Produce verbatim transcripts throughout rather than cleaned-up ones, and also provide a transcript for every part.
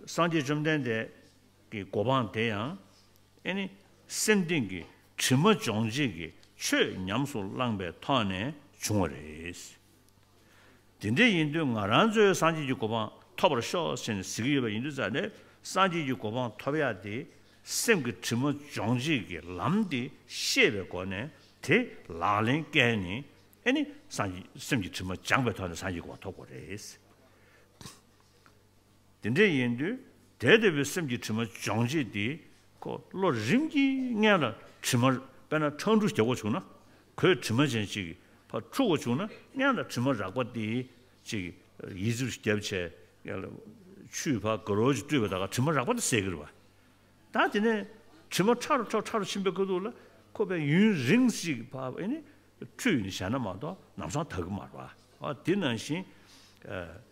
སངས་རྒྱས་བཅོམ་ལྡན་འདས་ཀྱི་གོ་འཕང་དེ་ཡང་ཨེ་ནི་སེམས་གཏིང་གི་དྲི་མ་སྦྱོང་བྱེད་ཀྱི་ཆོས་ཉམས་སུ་བླངས་པའི་ཐོག་ནས་བྱུང་བ་རེད། དེ་འདྲ་ཡིན་དུས་ང་རང་ཚོས་སངས་རྒྱས་ཀྱི་གོ་འཕང་ཐོབ་པར་ཤོག་ཟེར་ནས་ཟེར་གྱི་ཡོད་པ་ཡིན་དུས་ཙང་ནས། སངས་རྒྱས་ཀྱི་གོ་འཕང་ཐོབ་ཡག་དེ་སེམས་ཀྱི་དྲི་མ་སྦྱོང་བྱེད་ཀྱི་ལམ་དེ་ཤེས་པའི་སྒོ་ནས་དེ་ལག་ལེན་བཀལ་ནས་ཨེ་ནི་སངས་རྒྱས་སེམས་ཀྱི་དྲི་མ་སྦྱངས་པའི་ཐོག་ནས་སངས་རྒྱས་གོ་འཕང་ཐོབ་དགོས་རེད། དེ་འདྲ་ཡིན་དུས་དེ་ལྟ་བུའི་སེམས་ཀྱི་དྲི་མ་སྦྱོང་བྱེད་དེ་ཁོ་བློ་རིམ་གྱིས་སྔོན་ལ་དྲི་མ། དཔེར་ན་ཁྲག་འཁྲུ་རྒྱག་དགོས་བྱུང་ན། གོས་དྲི་མ་ཅན་ཅིག་ཕར་འཁྲུ་དགོས་བྱུང་ན་སྔོན་ལ་དྲི་མ་རགས་པ་དེ་ཅིག་ཡི་ཙི་རུ་བརྒྱབ་བྱས་ཡང་ལ་ཆུ་ཕར་དགའ་རོགས་ཅིག་བཀྲུས་པ་དང་དྲི་མ་རགས་པ་དེ་སེལ་གྱི་རེད་པ། ད་དེ་ནས་དྲི་མ་ཕྲ་རུ་ཕྲ་རུ་ཕྲ་རུ་ཕྱིན་པའི་ཁ་ཐུག་ལ་ཁོ་པའི་ཡུན་རིང་ཞིག་ཕར་ཨེ་ནི་འཁྲུད་ནས་བཞག་ན་མ་གཏོགས་ལམ་སང་དག་གི་མ་རེད་པ། ཨ་དེ་ནང་བཞིན། ཨ།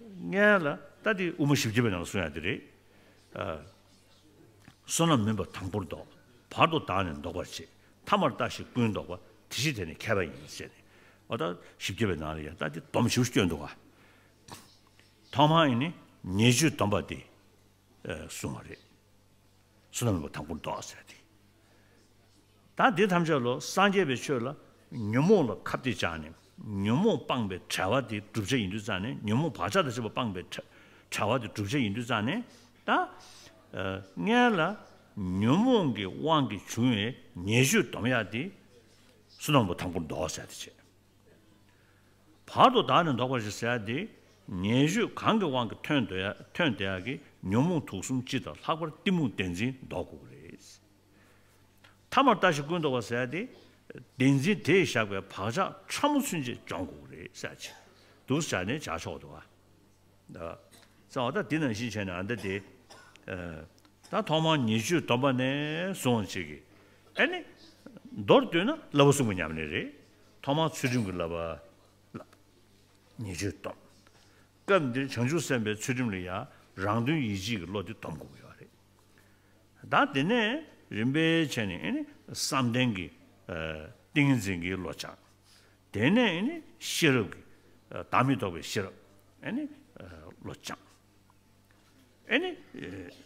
སྔོན་ལ་ད་དེ་དབུ་མ་བཞི་བརྒྱ་པའི་ནང་ལ་གསུངས་ཡག་དེ་རེད། ཨ། བསོད་ནམས་མིན་པ་དང་པོར་བདོག་བར་དུ་བདག་ནི་ལྡོག་པར་བྱེད། ཐ་མར་ལྟ་ཞིག་ཀུན་ལྡོག་པ། དེ་ཕྱིར་དེ་ནི་མཁས་པ་ཡིན་ཟེར་ནས། འོ་ད་བཞི་བརྒྱ་པའི་ནང་ལ་ཡང་ད་དེ་སྡོམ་ཞིབ་སྐྱོན་འདུག་ག་ཐོག་མར་ཡིན་ནི་ཉེས་སྤྱོད་སྡོམ་པ་དེ་གསུངས་པ་རེད། བསོད་ནམས་མིན་པ་དང་པོར་བདོག་ཟེར་ཏེ། ད་འདི་ཐམས་ཅད་ལོ་སངས་རྒྱས་པའི་ཆོས་ལ་ཉོན་མོངས་ལ་ཁ་གཏད་བཅག་ནས་ཉོན་མོངས་སྤངས་པའི་བྱ་བ་དེ་བསྒྲུབ་བྱ་ཡིན་དུས་ཙང་ནས། ཉོན་མོངས་བག་ཆགས་དང་བཅས་པ་སྤངས་པའི་བྱ་བྱ་བ་དེ་བསྒྲུབ་བྱ་ཡིན་དུས་ཙང་ནས། ད་སྔོན་ལ་ཉོན་མོངས་ཀྱི་དབང་གིས་བྱུང་བའི་ཉེས་སྤྱོད་སྡོམ་ཡག་དེ་བསོད་ནམས་མིན་པ་དང་པོར་བདོག་ཟེར་ཏེ་བྱས། བར་དུ་བདག་ནི་ལྡོག་པར་བྱེད་ཟེར་ཡག་དེ། ཉེས་སྤྱོད་གང་གི་དབང་གིས་ཐོན་སྡོད་ཡག་ཐོན་སྡོད་ཡག་གི་ཉོན་མོངས་དུག་གསུམ་སྤྱི་དང་ལྷག་པར་གཏི་མུག་བདེན་འཛིན་ལྡོག་དགོས་ཀྱི་རེད། ཐ་མར་ལྟ་ཞིག་ཀུན་ལྡོག་པ་ཟེར་ཡག་དེ། བདེན་འཛིན་དེས་བཞག་པའི་བག་ཆགས་ཕྲ་མོ་ཚུན་ཆད་སྦྱོང་དགོས་ཀྱི་རེད་ཟེར་ཡག་ཅིག་འདུག་སེ་བྱས་ནས་བྱ་ཆོག་འདུག་ག་ད་ཙང་བ་ད་འདི་ནང་བཞིན་བྱས་ནས་ཨ་ད་དེ། ཨ། ད་ཐོག་མར་ཉེས་སྤྱོད་སྡོམ་པ་ནས་བཟུང་བྱེད་ཀྱི། ཨ་ནི། མདོར་བསྡུས་ན་བསླབ་པ་གསུམ་གྱི་ཉམས་ལེན་རེད། ཐོག་མར་ཚུལ་ཁྲིམས་ཀྱི་བསླབ་པ། ཉེས་སྤྱོད་སྡོམ། སྐབས་འདིར་བྱང་ཆུབ་སེམས་དཔའི་ཚུལ་ཁྲིམས་ལ་ཡང་རང་དོན་ཡིད་བྱེད་ཀྱི་བློ་དེ་སྡོམ་དགོས་ཀྱི་ཡོད་རེད། ད་དེ་ནས་རིམ་པས་བྱས་ནས་ཨ་ནི་བསམ་གཏན་གྱི། ཨ། ཏིང་ངེ་འཛིན་གྱི་བློ་སྦྱང་། དེ་ནས་ཨ་ནི་ཤེས་རབ་ཀྱི། ཨ། བདག་མེད་རྟོགས་པའི་ཤེས་རབ་ཨ་ནི། ཨ། བློ་སྦྱང་། ཨ་ནི། ཨ།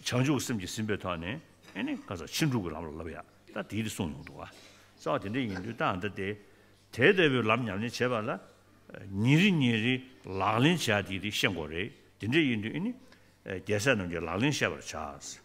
བྱང་ཆུབ་སེམས་ཀྱིས་ཟིན་པའི་ཐོག་ནས་ཨ་ནི་ག་ས་ཕྱིན་དྲུག་གི་ལམ་ལ་བསླབ་ཡག་ད་དེ་དེ་གསུངས་ཡོང་འདུག་ག་ཙང་བ་དེ་འདྲ་ཡིན་དུས་ད་ཨ་ད་དེ། དེ་ལྟ་བུའི་ལམ་ཉམས་ལེན་བྱེད་པ་ལ། ཉིན་རེ་ཉིན་རེ་ལག་ལེན་བྱེད་ཡག་དེ་དེ་ཤེས་དགོས་རེད། དེ་འདྲ་ཡིན་དུས་ཨ་ནི། ཨ། རྒྱལ་སྲས་རྣམས་ཀྱིས་ལག་ལེན་བཤད་པར་བྱ།